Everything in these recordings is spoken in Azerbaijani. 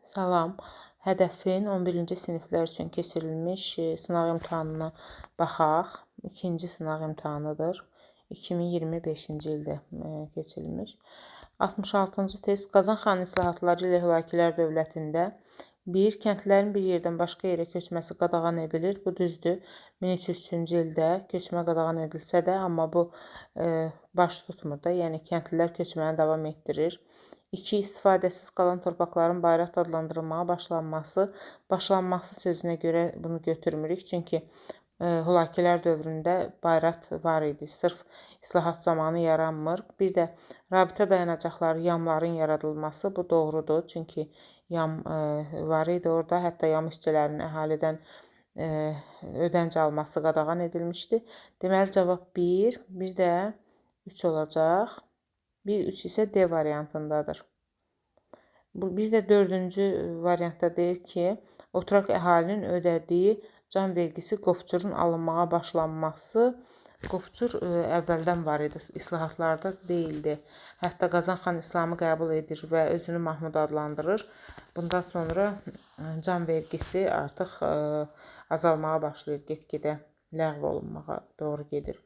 Salam. Hədəfin 11-ci siniflər üçün keçirilmiş sınaq imtahanına baxaq. İkinci sınaq imtahanıdır. 2025-ci ildə keçirilmiş. 66-cı test. Qazan xanın islahatları ilə Hülakülər dövlətində 1. Kəndlilərin bir yerdən başqa yerə köçməsi qadağan edilir. Bu düzdür. 1303-cü ildə köçmə qadağan edilsə də, amma bu baş tutmur da. Yəni kəndlilər köçməni davam etdirir. 2. İstifadəsiz qalan torpaqların bayraq adlandırılmağa başlanması. Başlanması sözünə görə bunu götürmürük. Çünki Hülakülər dövründə bayraq var idi. Sırf islahat zamanı yaranmır. Bir də rabitə dayanacaqları yamların yaradılması, bu doğrudur. Çünki yam var idi orada. Hətta yam işçilərinin əhalidən ödənc alması qadağan edilmişdi. Deməli cavab 1, bir də 3 olacaq. 1, 3 isə D variantındadır. Bu, bir də dördüncü variantda deyir ki, oturaq əhalinin ödədiyi can vergisi qopçurun alınmağa başlanması. Qopçur əvvəldən var idi, islahatlarda deyildi. Hətta Qazan xan İslamı qəbul edir və özünü Mahmud adlandırır. Bundan sonra can vergisi artıq azalmağa başlayır, get-gedə ləğv olunmağa doğru gedir.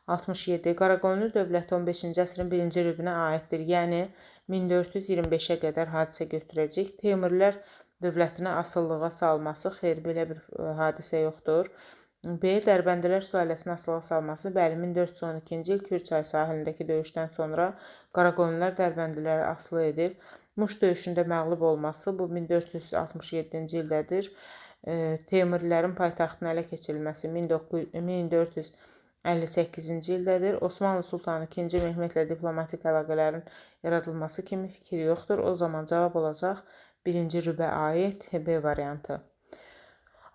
67. Qaraqoyunlu dövləti 15-ci əsrin birinci rübünə aiddir. Yəni 1425-ə qədər hadisə götürəcək. Teymurilər dövlətinə asılılığa salması, xeyr, belə bir hadisə yoxdur. B. Dərbəndilər sülaləsinin asılığa salması, bəli, 1412-ci il Kürçay sahilindəki döyüşdən sonra Qaraqoyunlular Dərbəndiləri asılı edir. Muş döyüşündə məğlub olması, bu 1467-ci ildədir. Teymurilərin paytaxtının ələ keçirilməsi 1458-ci ildədir. Osmanlı Sultanı 2-ci Mehmetlə diplomatik əlaqələrin yaradılması kimi fikir yoxdur. O zaman cavab olacaq birinci rübə aid B variantı.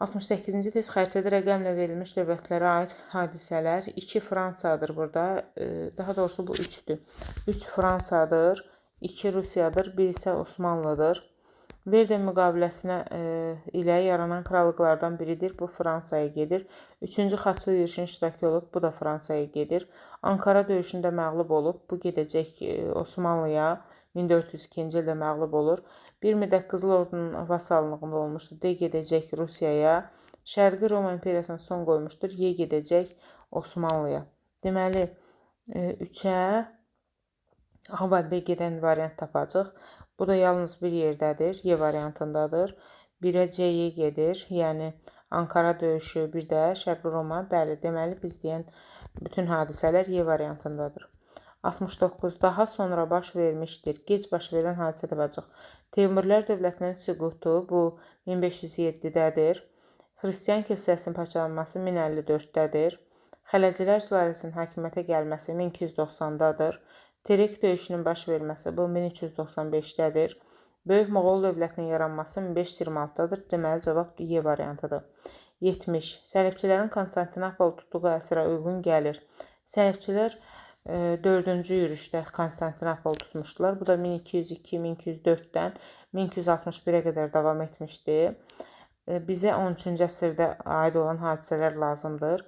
68-ci test. Xəritədə rəqəmlə verilmiş dövlətlərə aid hadisələr. 2 Fransadır burada. Daha doğrusu bu 3-dür. 3 Fransadır, 2 Rusiyadır, 1 isə Osmanlıdır. Verden müqaviləsinə ilə yaranan krallıqlardan biridir. Bu Fransaya gedir. 3-cü Xaçlı yürüşün iştirakı olub. Bu da Fransaya gedir. Ankara döyüşündə məğlub olub. Bu gedəcək Osmanlıya. 1402-ci ildə məğlub olur. Bir müddət Qızıl Ordunun vasallığında olmuşdur. D gedəcək Rusiyaya. Şərqi Roma imperiyasına son qoymuşdur. Y gedəcək Osmanlıya. Deməli, 3-ə A və B gedən variant tapacaq. Bu da yalnız bir yerdədir. Y variantındadır. 1-ə C-Y gedir. Yəni Ankara döyüşü, bir də Şərqi Roma. Bəli, deməli biz deyən bütün hadisələr Y variantındadır. 69. Daha sonra baş vermişdir. Gec baş verən hadisə tapacaq. Teymurilər dövlətinin süqutu, bu 1507-dədir. Xristian kilsəsinin parçalanması 1054-dədir. Xələcilər sülaləsinin hakimiyyətə gəlməsi 1290-dadır. Terek döyüşünün baş verməsi bu 1395-dədir. Böyük Moğol dövlətinin yaranması 1526-dadır. Deməli cavab Y variantıdır. 70. Səlibçilərin Konstantinopol tutduğu əsrə uyğun gəlir. Səlibçilər 4-cü yürüşdə Konstantinopol tutmuşdular. Bu da 1202-1204-dən 1261-ə qədər davam etmişdi. Bizə 13-cü əsrdə aid olan hadisələr lazımdır.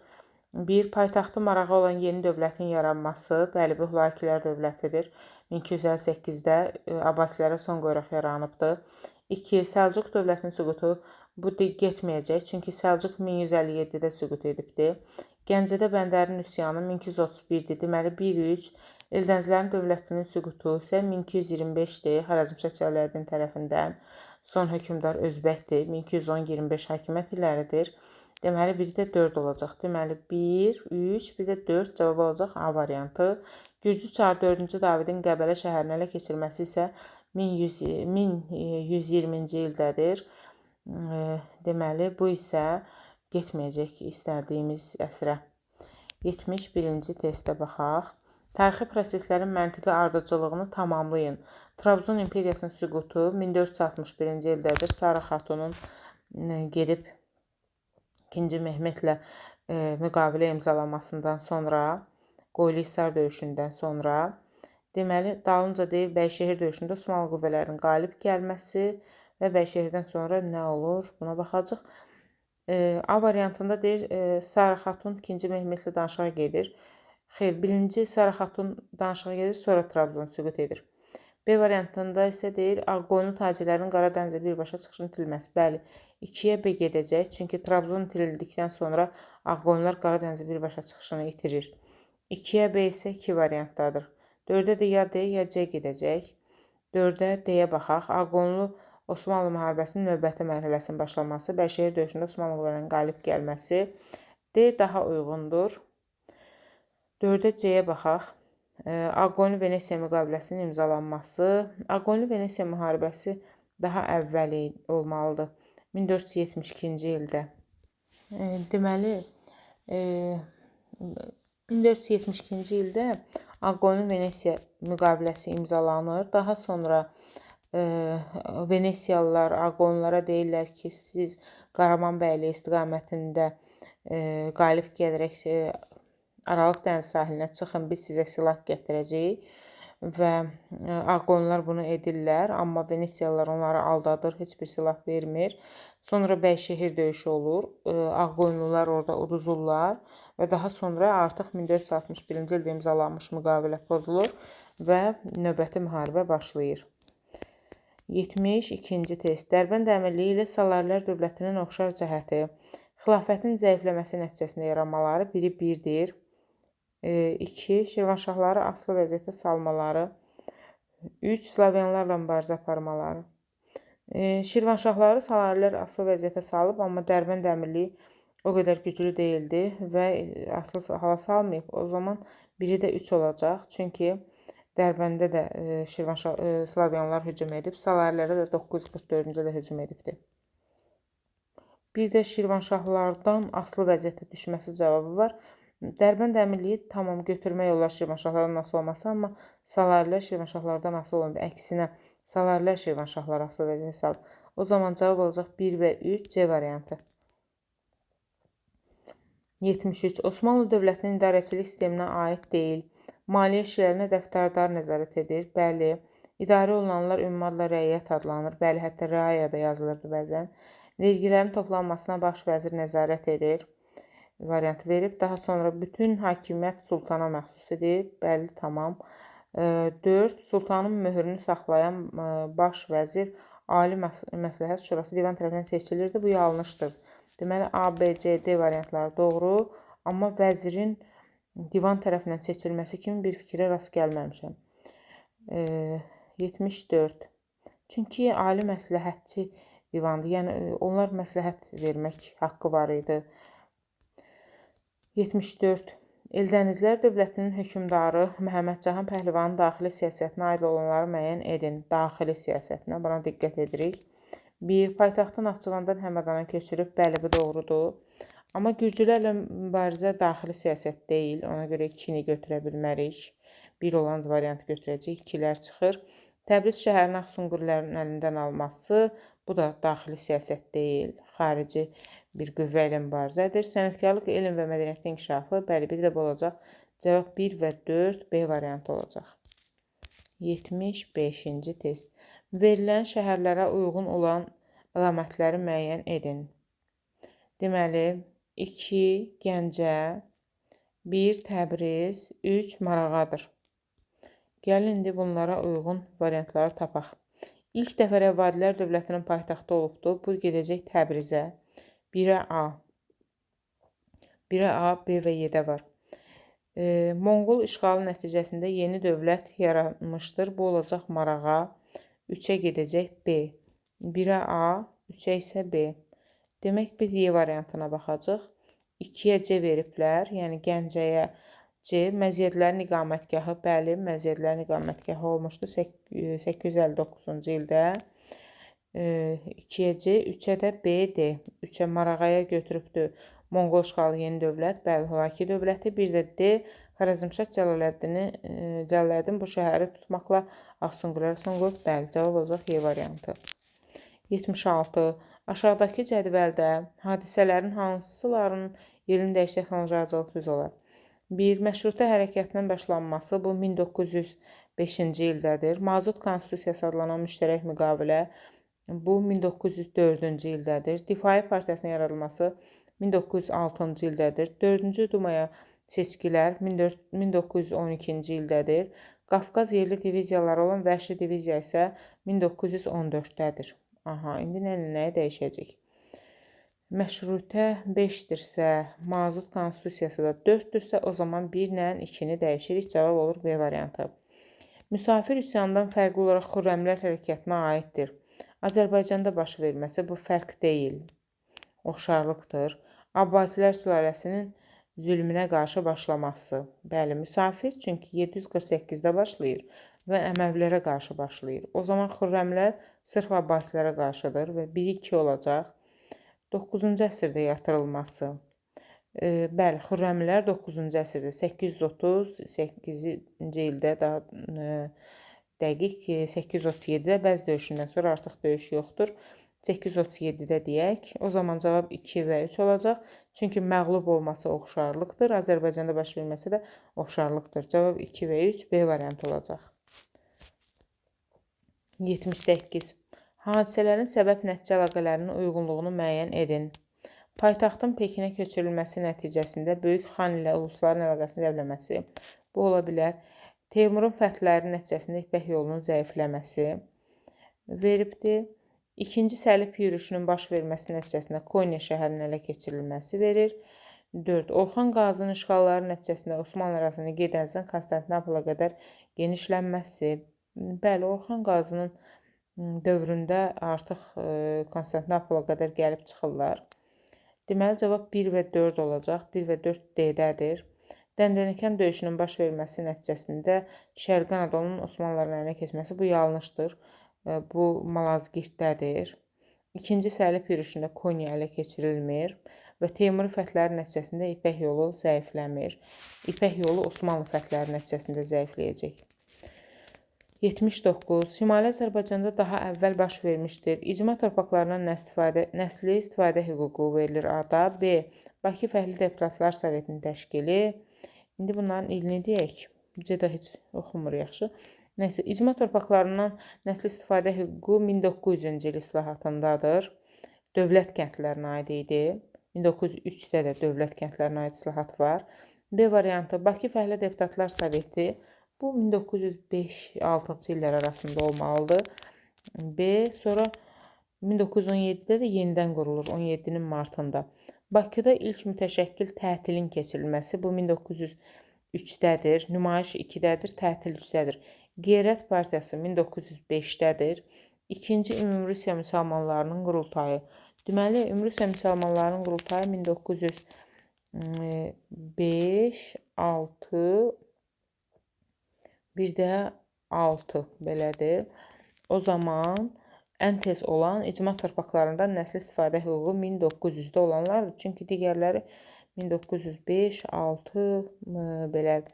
1. Paytaxtı Marağa olan yeni dövlətin yaranması, bəli, bu Hülakülər dövlətidir. 1258-də Abbasilərə son qoyaraq yaranıbdır. 2. Səlcuq dövlətinin süqutu, bu getməyəcək, çünki Səlcuq 1157-də süqut edibdir. Gəncədə bəndərin üsyanı 1231-dir. Deməli 1-3. Eldənizlərin dövlətinin süqutu isə 1225-dir. Xarəzmşah Cəlləddin tərəfindən. Son hökmdar Özbəkdir. 1210-25 hakimiyyət illəridir. Deməli, biri də 4 olacaq. Deməli, 1, 3, bir də 4 cavab olacaq A variantı. Gürcü çarı 4-cü Davidin Qəbələ şəhərini ələ keçirməsi isə 1120-ci ildədir. Deməli, bu isə getməyəcək istədiyimiz əsrə. 71-ci testə baxaq. Tarixi proseslərin məntiqi ardıcıllığını tamamlayın. Trabzon imperiyasının süqutu 1461-ci ildədir. Sara Xatunun gedib 2-ci Mehmetlə müqavilə imzalamasından sonra, Qoylu-Hisar döyüşündən sonra, deməli, dalınca deyir, Bəyşehir döyüşündə Osmanlı qüvvələrinin qalib gəlməsi və Bəyşehirdən sonra nə olur? Buna baxacaq. A variantında deyir, Sara Xatun 2-ci Mehmetlə danışığa gedir. Xeyr, birinci Sara Xatun danışığa gedir, sonra Trabzon süqut edir. B variantında isə deyir, Ağqoyunlu tacirlərinin Qara dənizə birbaşa çıxışının itirilməsi. Bəli, 2-yə B gedəcək. Çünki Trabzon itirildikdən sonra Ağqoyunlular Qara dənizə birbaşa çıxışını itirir. 2-yə B isə 2 variantdadır. 4-ə də ya D, ya C gedəcək. 4-ə D-yə baxaq. Ağqoyunlu Osmanlı müharibəsinin növbəti mərhələsinin başlaması, Bəyşehir döyüşündə Osmanlı qüvvələrinin qalib gəlməsi. D daha uyğundur. 4-ə C-yə baxaq. Ağqoyunlu Venesiya müqaviləsinin imzalanması. Ağqoyunlu Venesiya müharibəsi daha əvvəl olmalıdır. 1472-ci ildə. Deməli, 1472-ci ildə Ağqoyunlu Venesiya müqaviləsi imzalanır. Daha sonra Venesiyalılar Ağqoyunlulara deyirlər ki, siz Qaramanbəyli istiqamətində qalib gələrək Aralıq dəniz sahilinə çıxın, biz sizə silah gətirəcəyik və Ağqoyunlular bunu edirlər, amma Venesiyalılar onları aldadır, heç bir silah vermir. Sonra Bəyşehir döyüşü olur, Ağqoyunlular orada uduzurlar və daha sonra artıq 1461-ci ildə imzalanmış müqavilə pozulur və növbəti müharibə başlayır. 72-ci test. Dərbənd Əmirliyi ilə Salarilər dövlətinin oxşar cəhəti. Xilafətin zəifləməsi nəticəsində yaranmaları biri birdir. 2. Şirvanşahları asılı vəziyyətə salmaları. 3. Slavyanlarla mübarizə aparmaları. Şirvanşahları Salarilər asılı vəziyyətə salıb, amma Dərbənd Əmirliyi o qədər güclü deyildi və asılı hala salmayıb. O zaman biri də 3 olacaq. Çünki Dərbəndə də Slavyanlar hücum edib, Salarilərə də 944-cü ildə hücum edibdi. Bir də Şirvanşahlardan asılı vəziyyətə düşməsi cavabı var. Dərbənd Əmirliyi tamam götürmək olar Şirvanşahlardan asılı olması, amma Salarilər Şirvanşahlardan asılı olmayıb. Əksinə, Salarilər Şirvanşahları asılı vəziyyətə salıb. O zaman cavab olacaq 1 və 3 C variantı. 73. Osmanlı dövlətinin idarəçilik sisteminə aid deyil. Maliyyə işlərinə dəftərdar nəzarət edir. Bəli. İdarə olunanlar ümumi adla rəiyyət adlanır. Bəli, hətta rəaya da yazılırdı bəzən. Vergilərin toplanmasına baş vəzir nəzarət edir. Variantı verib. Daha sonra bütün hakimiyyət sultana məxsus edir. Bəli, tamam. 4. Sultanın möhrünü saxlayan baş vəzir Ali Məsləhət Şurası divan tərəfindən seçilirdi. Bu yanlışdır. Deməli, A, B, C, D variantları doğru. Amma vəzirin divan tərəfindən seçilməsi kimi bir fikrə rast gəlməmişəm. 74. Çünki ali məsləhətçi divandır. Yəni, onlar məsləhət vermək haqqı var idi. 74. Eldənizlər dövlətinin hökmdarı Məhəmməd Cahan Pəhləvanın daxili siyasətinə aid olanları müəyyən edin. Daxili siyasətinə buna diqqət edirik. 1. Paytaxtı Naxçıvandan Həmədana köçürüb. Bəli, bu doğrudur. Amma gürcülərlə mübarizə daxili siyasət deyil. Ona görə 2-ni götürə bilmərik. 1 olan variantı götürəcəyik. 2-lər çıxır. Təbriz şəhərinin Ağsunqurilərin əlindən alması, bu da daxili siyasət deyil, xarici bir qüvvə ilə mübarizədir. Sənətkarlıq, elm və mədəniyyətin inkişafı, bəli, bir də bu olacaq. Cavab 1 və 4 B variantı olacaq. 75-ci test. Verilən şəhərlərə uyğun olan əlamətləri müəyyən edin. Deməli, 2 Gəncə, 1 Təbriz, 3 Marağadır. Gəlin indi bunlara uyğun variantları tapaq. İlk dəfə Rəvadilər dövlətinin paytaxtı olubdur. Bu gedəcək Təbrizə. 1-ə A. 1-ə A, B və Y-də var. Monqol işğalı nəticəsində yeni dövlət yaranmışdır. Bu olacaq Marağa. 3-ə gedəcək B. 1-ə A, 3-ə isə B. Demək, biz Y variantına baxacaq. 2-yə C veriblər, yəni Gəncəyə C. Məziyyətlərin iqamətgahı, bəli, məziyyətlərin iqamətgahı olmuşdu 859-cu ildə. 2-yə C, 3-ə də B, D. 3-ə Marağaya götürübdü Monqol işğalı yeni dövlət, bəli, Hülaki dövləti. Bir də D, Xarəzmşah Cəlaləddin bu şəhəri tutmaqla Ağsunqulara son qoyub. Bəli, cavab olacaq Y variantı. 76. Aşağıdakı cədvəldə hadisələrin hansılarının yerini dəyişdirək texnoloji ardıcıllıq düz olar? 1. Məşrutə hərəkatının başlanması bu 1905-ci ildədir. Mazut Konstitusiyası adlanan müştərək müqavilə bu 1904-cü ildədir. Difai Partiyasının yaradılması 1906-cı ildədir. 4-cü Dumaya seçkilər 1912-ci ildədir. Qafqaz yerli diviziyaları olan Vəhşi diviziya isə 1914-dədir. Aha, indi nə ilə nəyi dəyişəcək? Məşrutə 5-dirsə, Mazut konstitusiyası da 4-dürsə, o zaman 1 ilə 2-ni dəyişirik. Cavab olur B variantı. Müsafir üsyandan fərqli olaraq Xürrəmlər hərəkatına aiddir. Azərbaycanda baş verməsi bu fərq deyil, oxşarlıqdır. Abbasilər sülaləsinin zülmünə qarşı başlaması. Bəli, müsafir çünki 748-də başlayır və Əməvilərə qarşı başlayır. O zaman Xürrəmlər sırf Abbasilərə qarşıdır və 1-2 olacaq. 9-cu əsrdə yatırılması. Bəli, Xürrəmlər 9-cu əsrdə 838-ci ildə daha dəqiq 837-də Bəz döyüşündən sonra artıq döyüş yoxdur. 837-də deyək. O zaman cavab 2 və 3 olacaq. Çünki məğlub olması oxşarlıqdır. Azərbaycanda baş verməsi də oxşarlıqdır. Cavab 2 və 3 B variantı olacaq. 78. Hadisələrin səbəb-nəticə əlaqələrinin uyğunluğunu müəyyən edin. Paytaxtın Pekinə köçürülməsi nəticəsində Böyük xan ilə ulusların əlaqəsinin zəifləməsi. Bu ola bilər. Teymurun fəthləri nəticəsində İpək yolunun zəifləməsi veribdir. İkinci səlib yürüşünün baş verməsi nəticəsində Konya şəhərinin ələ keçirilməsi verir. 4. Orxan Qazının işğalları nəticəsində Osmanlı ərazisinin Gedənzdən Konstantinopola qədər genişlənməsi. Bəli, Orxan Qazının dövründə artıq Konstantinopola qədər gəlib çıxırlar. Deməli, cavab 1 və 4 olacaq. 1 və 4 D-dədir. Dəndənəkən döyüşünün baş verməsi nəticəsində Şərqi Anadolunun Osmanlıların əlinə keçməsi bu yanlışdır. Bu Malazgirtdədir. İkinci səlib yürüşündə Konya ələ keçirilmir və Teymuri fəthləri nəticəsində İpək yolu zəifləmir. İpək yolu Osmanlı fəthləri nəticəsində zəifləyəcək. 79. Şimali Azərbaycanda daha əvvəl baş vermişdir. İcma torpaqlarından nəsli istifadə hüququ verilir A-da. B. Bakı Fəhli Deputatlar Sovetinin təşkili. İndi bunların ilini deyək. C-də heç oxumur yaxşı. Nəysə, icma torpaqlarından nəsli istifadə hüququ 1900-cü il islahatındadır. Dövlət kəndlərinə aid idi. 1903-də də dövlət kəndlərinə aid islahat var. B variantı Bakı Fəhlə Deputatlar Soveti. Bu 1905-6-cı illər arasında olmalıdır. B. Sonra 1917-də də yenidən qurulur, 17-nin martında. Bakıda ilk mütəşəkkil tətilin keçirilməsi bu 1903-dədir. Nümayiş 2-dədir, tətil 3-dədir. Qeyrət Partiyası 1905-dədir. İkinci Ümumrusiya Müsəlmanlarının qurultayı. Deməli, Ümumrusiya Müsəlmanlarının qurultayı 1905, 6, bir də 6 belədir. O zaman ən tez olan icma torpaqlarından nəsli istifadə hüququ 1900-də olanlardır. Çünki digərləri 1905, 6 belə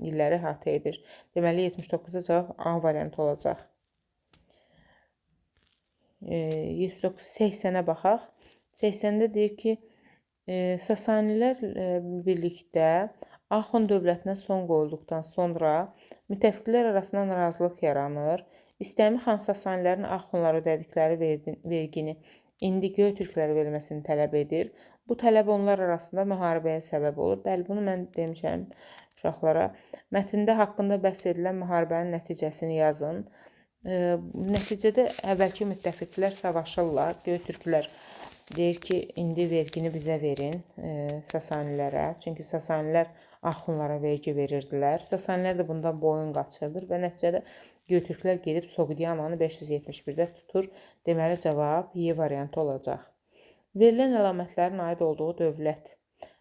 illəri əhatə edir. Deməli, 79-da cavab A variantı olacaq. 79, 80-ə baxaq. 80-də deyir ki, Sasanilər birlikdə Axund dövlətinə son qoyulduqdan sonra müttəfiqlər arasında narazılıq yaranır. İstəmi xan Sasanilərin Axundlara ödədikləri vergini indi Göytürklərə verilməsini tələb edir. Bu tələb onlar arasında müharibəyə səbəb olur. Bəli, bunu mən demişəm uşaqlara. Mətndə haqqında bəhs edilən müharibənin nəticəsini yazın. Nəticədə əvvəlki müttəfiqlər savaşırlar. Göytürklər deyir ki, indi vergini bizə verin Sasanilərə. Çünki Sasanilər Axundlara vergi verirdilər. Sasanilər də bundan boyun qaçırdır və nəticədə Göytürklər gedib Soqdiyananı 571-də tutur. Deməli, cavab Y variantı olacaq. Verilən əlamətlərin aid olduğu dövlət.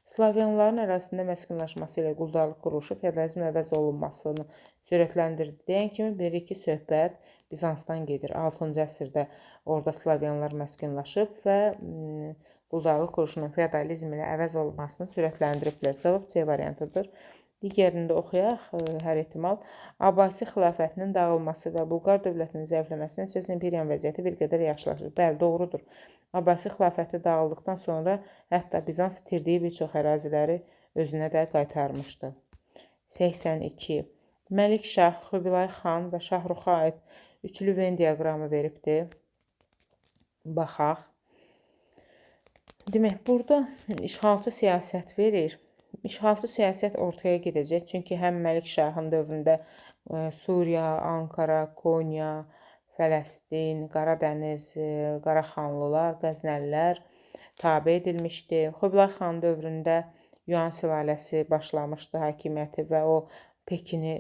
Slavyanların ərazisində məskunlaşması ilə quldarlıq quruluşu feodalizmin əvəz olunmasını sürətləndirdi. Deyən kimi bilirik ki, söhbət Bizansdan gedir. 6-cı əsrdə orada Slavyanlar məskunlaşıb və quldarlıq quruluşunun feodalizm ilə əvəz olunmasını sürətləndiriblər. Cavab C variantıdır. Digərini də oxuyaq, hər ehtimal. Abbasi xilafətinin dağılması və Bulqar dövlətinin zəifləməsi nəticəsində imperiyanın vəziyyəti bir qədər yaxşılaşır. Bəli, doğrudur. Abbasi xilafəti dağıldıqdan sonra hətta Bizans itirdiyi bir çox əraziləri özünə də qaytarmışdı. 82. Məlik Şah, Xübilay xan və Şahruxa aid üçlü Venn diaqramı veribdir. Baxaq. Demək, burada işğalçı siyasət verir. İşğalçı siyasət ortaya gedəcək. Çünki həm Məlik Şahın dövründə Suriya, Ankara, Konya, Fələstin, Qaradəniz, Qaraxanlılar, Qəznəlilər tabe edilmişdi. Xübilay xan dövründə Yuan sülaləsi başlamışdı hakimiyyəti və o Pekini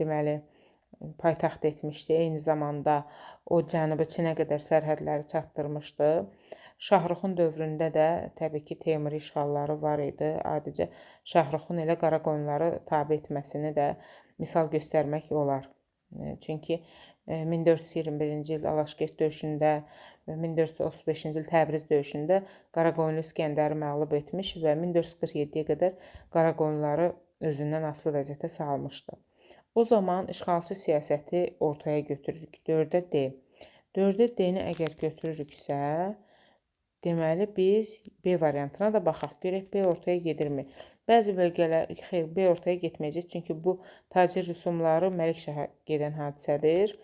deməli paytaxt etmişdi. Eyni zamanda o Cənubi Çinə qədər sərhədləri çatdırmışdı. Şahruxun dövründə də təbii ki, Teymuri işğalları var idi. Adicə Şahruxun elə Qaraqoyunları tabe etməsini də misal göstərmək olar. Çünki 1421-ci il Alaşkert döyüşündə və 1435-ci il Təbriz döyüşündə Qaraqoyunlu İsgəndəri məğlub etmiş və 1447-yə qədər Qaraqoyunları özündən asılı vəziyyətə salmışdı. O zaman işğalçı siyasəti ortaya götürürük. 4-ə D. 4-ə D-ni əgər götürürüksə, deməli biz B variantına da baxaq. Görək B ortaya gedirmi? Bəzi bölgələr, xeyr, B ortaya getməyəcək. Çünki bu tacir rüsumları Məlikşaha gedən hadisədir.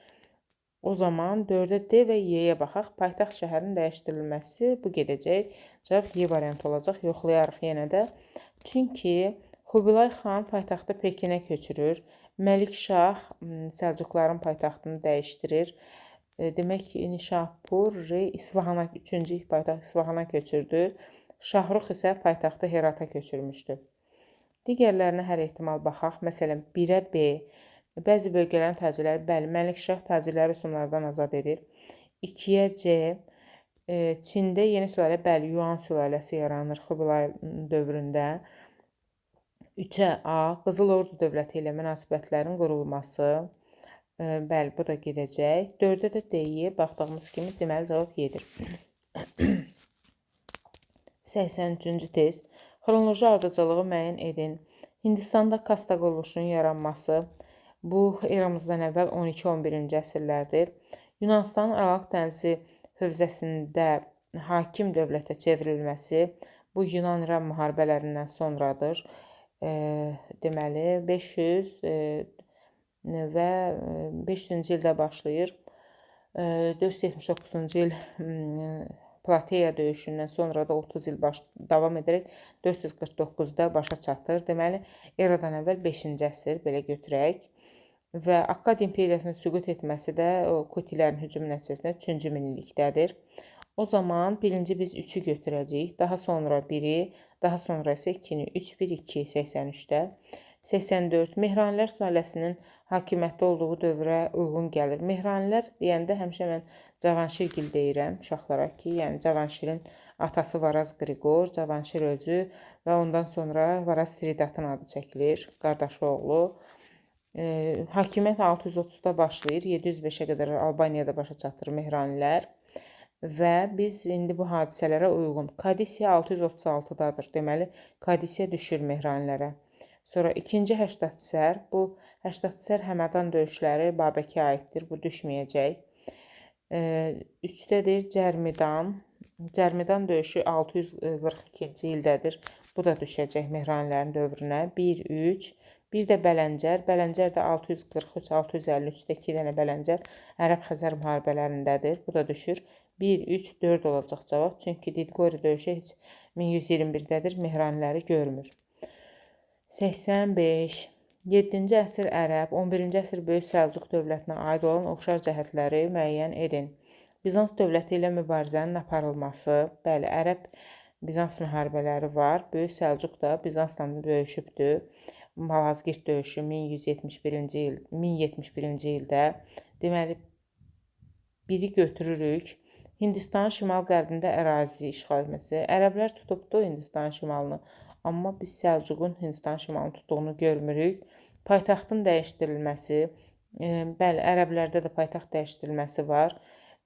O zaman 4-ə D və Y-yə baxaq. Paytaxt şəhərinin dəyişdirilməsi bu gedəcək. Cavab Y variantı olacaq. Yoxlayarıq yenə də. Çünki Xubilay xan paytaxtı Pekinə köçürür. Məlikşah Səlcuqların paytaxtını dəyişdirir. Demək ki, Nişapur İsfahana, 3-cü paytaxt İsfahana köçürdü. Şahrux isə paytaxtı Herata köçürmüşdü. Digərlərinə hər ehtimal baxaq. Məsələn, 1-ə B. Bəzi bölgələrin tacirləri, bəli, Məlikşah tacirləri rüsumlardan azad edir. 2-yə C. Çində yeni sülalə, bəli, Yuan sülaləsi yaranır Xubilay dövründə. 3-ə A. Qızıl Ordu dövləti ilə münasibətlərin qurulması. Bəli, bu da gedəcək. 4-ə də D-yə baxdığımız kimi, deməli, cavab Y-dir. 83-cü test. Xronoloji ardıcıllığı müəyyən edin. Hindistanda kasta quruluşunun yaranması. Bu, eramızdan əvvəl 12-11-ci əsrlərdir. Yunanistanın Aralıq dənizi hövzəsində hakim dövlətə çevrilməsi. Bu, Yunan-İran müharibələrindən sonradır. Deməli, 500 və 500-cü ildə başlayır. 479-cu il Plateya döyüşündən sonra da 30 il davam edərək 449-da başa çatır. Deməli, eradan əvvəl 5-ci əsr belə götürək. Və Akkad imperiyasının süqut etməsi də o Kutilərin hücumu nəticəsində 3-cü minillikdədir. O zaman birinci biz 3-ü götürəcəyik, daha sonra 1-i, daha sonra isə 2-ni. 3, 1, 2, 83-də. 84. Mehranilər sülaləsinin hakimiyyətdə olduğu dövrə uyğun gəlir. Mehranilər deyəndə həmişə mən Cavanşirgil deyirəm uşaqlara ki, yəni Cavanşirin atası Varaz Qriqor, Cavanşir özü və ondan sonra Varaz Tridatın adı çəkilir, qardaşı oğlu. Hakimiyyət 630-da başlayır, 705-ə qədər Albaniyada başa çatır Mehranilər. Və biz indi bu hadisələrə uyğun. Kadisiya 636-dadır. Deməli, Kadisiya düşür Mehranilərə. Sonra ikinci 80 sər. Bu 80 sər Həmədan döyüşləri Babəkə aiddir. Bu düşməyəcək. 3-dədir Cərmidan. Cərmidan döyüşü 642-ci ildədir. Bu da düşəcək Mehranilərin dövrünə. 1, 3. Bir də Bələncər. Bələncər də 643-653-də 2 dənə Bələncər Ərəb-Xəzər müharibələrindədir. Bu da düşür. 1, 3, 4 olacaq cavab. Çünki Didqori döyüşü heç 1121-dədir. Mehraniləri görmür. 85. 7-ci əsr Ərəb, 11-ci əsr Böyük Səlcuq dövlətinə aid olan oxşar cəhətləri müəyyən edin. Bizans dövləti ilə mübarizənin aparılması. Bəli, Ərəb-Bizans müharibələri var. Böyük Səlcuq da Bizansla döyüşübdür. Malazgirt döyüşü 1171-ci il, 1071-ci ildə. Deməli, biri götürürük. Hindistanın şimal-qərbində ərazi işğal etməsi. Ərəblər tutubdu Hindistanın şimalını, amma biz Səlcuqun Hindistanın şimalını tutduğunu görmürük. Paytaxtın dəyişdirilməsi. Bəli, ərəblərdə də paytaxt dəyişdirilməsi var.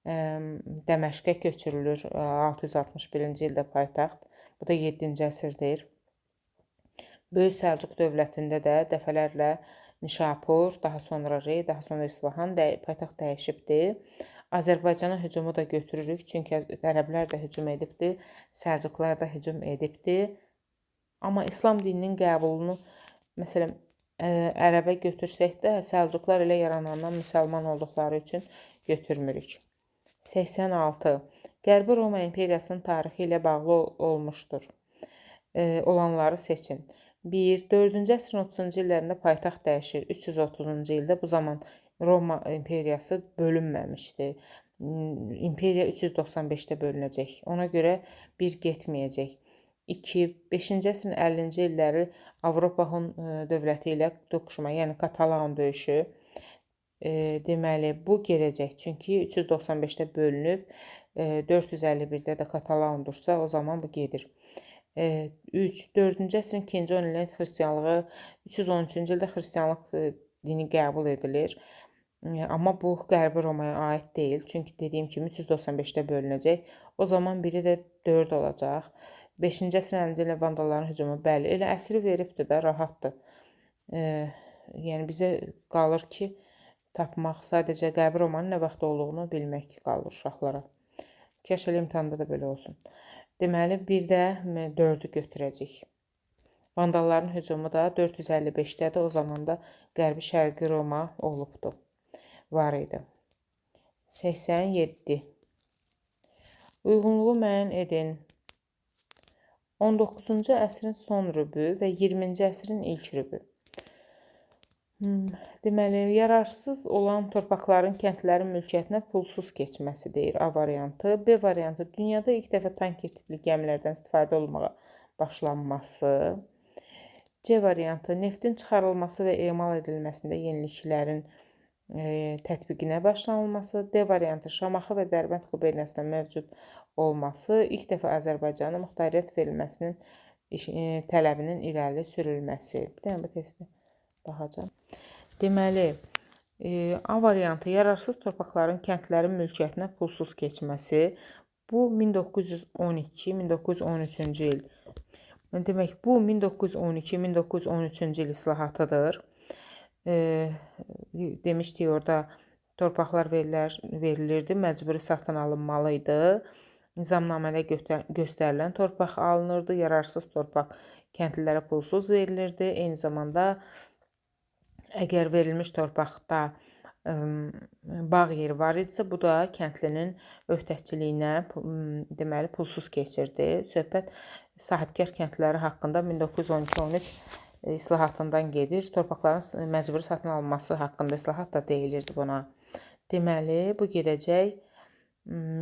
Dəməşqə köçürülür 661-ci ildə paytaxt. Bu da 7-ci əsrdir. Böyük Səlcuq dövlətində də dəfələrlə Nişapur, daha sonra Rey, daha sonra İsfahan paytaxt dəyişibdi. Azərbaycana hücumu da götürürük, çünki ərəblər də hücum edibdi, Səlcuqlar da hücum edibdi. Amma İslam dininin qəbulunu, məsələn, ərəbə götürsək də, Səlcuqlar elə yaranandan müsəlman olduqları üçün götürmürük. 86. Qərbi Roma imperiyasının tarixi ilə bağlı olmuşdur. olanları seçin. 1. 4-cü əsrin 30-cu illərində paytaxt dəyişir. 330-cu ildə bu zaman Roma imperiyası bölünməmişdi. İmperiya 395-də bölünəcək. Ona görə 1 getməyəcək. 2. 5-ci əsrin 50-ci illəri Avropa Hun dövləti ilə toqquşma, yəni Katalaun döyüşü. Deməli, bu gedəcək. Çünki 395-də bölünüb, 451-də də Katalaundursa, o zaman bu gedir. 3. 4-cü əsrin ikinci 10 ilində xristianlığı, 313-cü ildə xristianlıq dini qəbul edilir. Amma bu Qərbi Romaya aid deyil. Çünki dediyim kimi 395-də bölünəcək. O zaman biri də 4 olacaq. 5-ci əsrin 50-ci ilində vandalların hücumu, bəli, elə əsri veribdir də, rahatdır. Yəni bizə qalır ki, tapmaq, sadəcə Qərbi Romanın nə vaxt olduğunu bilmək qalır uşaqlara. Kaş elə imtahanda da belə olsun. Deməli, bir də 4-ü götürəcək. Vandalların hücumu da 455-dədir. O zaman da Qərbi Şərqi Roma olubdu. Var idi. 87. Uyğunluğu müəyyən edin. 19-cu əsrin son rübü və 20-ci əsrin ilk rübü. Deməli, yararsız olan torpaqların kəndlərin mülkiyyətinə pulsuz keçməsi deyir A variantı. B variantı, dünyada ilk dəfə tanker tipli gəmilərdən istifadə olunmağa başlanması. C variantı, neftin çıxarılması və emal edilməsində yeniliklərin tətbiqinə başlanılması. D variantı, Şamaxı və Dərbənd quberniyasında mövcud olması, ilk dəfə Azərbaycana muxtariyyət verilməsinin tələbinin irəli sürülməsi. Bir dənə bu testi baxacağam. Deməli, A variantı, yararsız torpaqların kəndlərin mülkiyyətinə pulsuz keçməsi. Bu 1912-1913-cü il. Demək, bu 1912-1913-cü il islahatıdır. Demişdik orada torpaqlar verilirdi, məcburi satın alınmalı idi. Nizamnamədə göstərilən torpaq alınırdı, yararsız torpaq kəndlilərə pulsuz verilirdi. Eyni zamanda əgər verilmiş torpaqda bağ yeri var idisə, bu da kəndlinin öhdəçiliyinə deməli pulsuz keçirdi. Söhbət sahibkar kəndliləri haqqında 1912-13 islahatından gedir. Torpaqların məcburi satın alınması haqqında islahat da deyilirdi buna. Deməli, bu gedəcək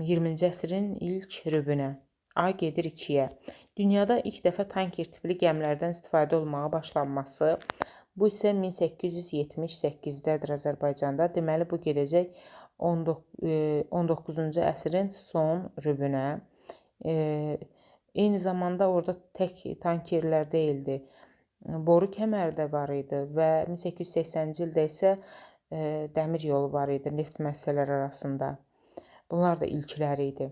20-ci əsrin ilk rübünə. A gedir 2-yə. Dünyada ilk dəfə tanker tipli gəmilərdən istifadə olunmağa başlanması. Bu isə 1878-dədir Azərbaycanda. Deməli, bu gedəcək 19-cu əsrin son rübünə. Eyni zamanda orada tək tankerlər deyildi. Boru kəməri də var idi və 1880-ci ildə isə dəmir yolu var idi neft müəssisələri arasında. Bunlar da ilkləri idi.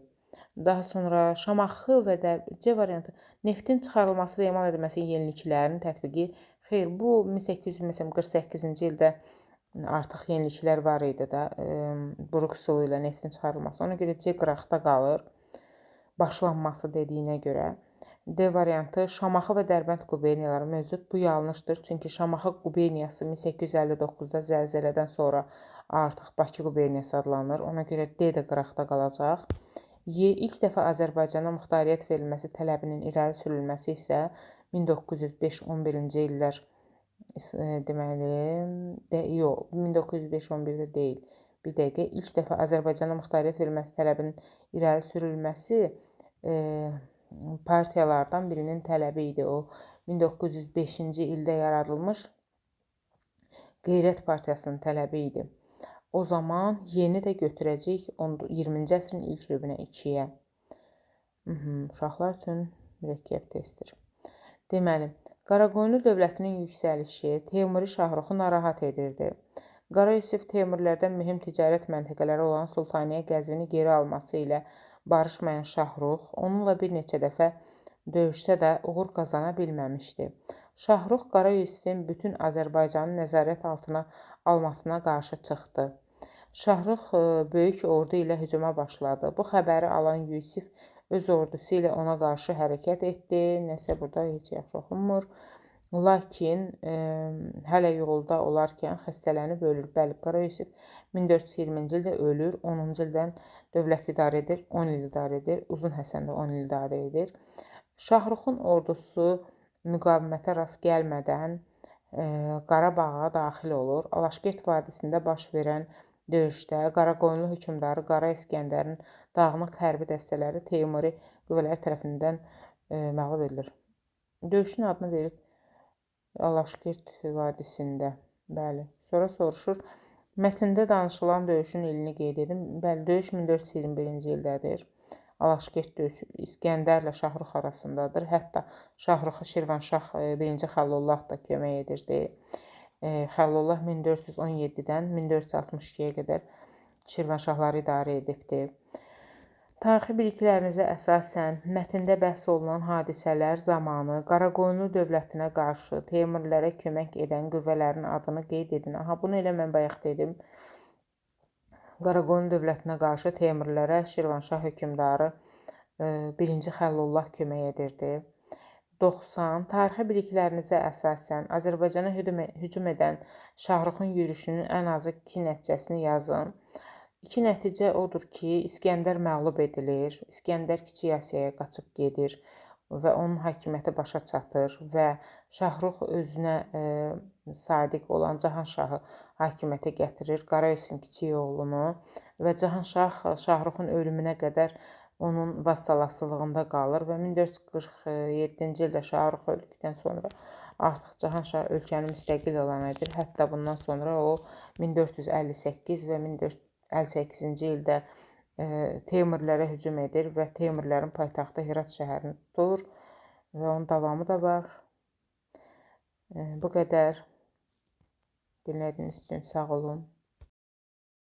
Daha sonra Şamaxı və C variantı, neftin çıxarılması və emal edilməsi yeniliklərinin tətbiqi. Xeyr, bu 1848-ci ildə artıq yeniliklər var idi da, buruq üsulu ilə neftin çıxarılması. Ona görə C qıraqda qalır, başlanması dediyinə görə. D variantı, Şamaxı və Dərbənd quberniyaları mövcud. Bu yanlışdır, çünki Şamaxı quberniyası 1859-da zəlzələdən sonra artıq Bakı quberniyası adlanır. Ona görə D də qıraqda qalacaq. Y. İlk dəfə Azərbaycana muxtariyyət verilməsi tələbinin irəli sürülməsi isə 1905-11-ci illər, deməli, yox, 1905-11-də deyil. Bir dəqiqə, ilk dəfə Azərbaycana muxtariyyət verilməsi tələbinin irəli sürülməsi partiyalardan birinin tələbi idi. O, 1905-ci ildə yaradılmış Qeyrət Partiyasının tələbi idi. O zaman yeni də götürəcəyik 20-ci əsrin ilk rübünə 2-yə. Uşaqlar üçün mürəkkəb testdir. Deməli, Qaraqoyunlu dövlətinin yüksəlişi Teymuri Şahruxu narahat edirdi. Qara Yusif Teymurilərdən mühüm ticarət məntəqələri olan Sultaniyə Qəzvini geri alması ilə barışmayan Şahrux onunla bir neçə dəfə döyüşsə də uğur qazana bilməmişdi. Şahrux Qara Yusifin bütün Azərbaycanı nəzarət altına almasına qarşı çıxdı. Şahrux böyük ordu ilə hücuma başladı. Bu xəbəri alan Yusif öz ordusu ilə ona qarşı hərəkət etdi. Nəsə burada heç yaxşı oxunmur. Lakin hələ yolda olarkən xəstələnib ölür. Bəli, Qara Yusif 1420-ci ildə ölür. 10-cu ildən dövlət idarə edir, 10 il idarə edir. Uzun Həsən də 10 il idarə edir. Şahruxun ordusu müqavimətə rast gəlmədən Qarabağa daxil olur. Alaşkert vadisində baş verən döyüşdə Qaraqoyunlu hökmdarı Qara İsgəndərin dağınıq hərbi dəstələri Teymuri qüvvələri tərəfindən məğlub edilir. Döyüşün adını verib Alaşkert vadisində. Bəli. Sonra soruşur, mətndə danışılan döyüşün ilini qeyd edin. Bəli, döyüş 1421-ci ildədir. Alaşkert döyüşü İsgəndərlə Şahrux arasındadır. Hətta Şahruxa Şirvanşah 1-ci Xəlilullah da kömək edirdi. Xəlilullah 1417-dən 1462-yə qədər Şirvanşahları idarə edibdi. Tarixi biliklərinizə əsasən mətndə bəhs olunan hadisələr zamanı Qaraqoyunlu dövlətinə qarşı Teymurilərə kömək edən qüvvələrin adını qeyd edin. Aha, bunu elə mən bayaq dedim. Qaraqoyunlu dövlətinə qarşı Teymurilərə Şirvanşah hökmdarı 1-ci Xəlilullah kömək edirdi. 90. Tarixi biliklərinizə əsasən Azərbaycana hücum edən Şahruxun yürüşünün ən azı 2 nəticəsini yazın. 2 nəticə odur ki, İsgəndər məğlub edilir, İsgəndər Kiçik Asiyaya qaçıb gedir və onun hakimiyyəti başa çatır və Şahrux özünə sadiq olan Cahanşahı hakimiyyətə gətirir, Qara Yusifin kiçik oğlunu və Cahanşah Şahruxun ölümünə qədər onun vassalasılığında qalır və 1447-ci ildə Şahrux öldükdən sonra artıq Cahanşah ölkəni müstəqil elan edir. Hətta bundan sonra o 1458 və 1458-ci ildə Teymurilərə hücum edir və Teymurilərin paytaxtı Herat şəhərini tutur və onun davamı da var. Bu qədər. Dinlədiyiniz üçün sağ olun.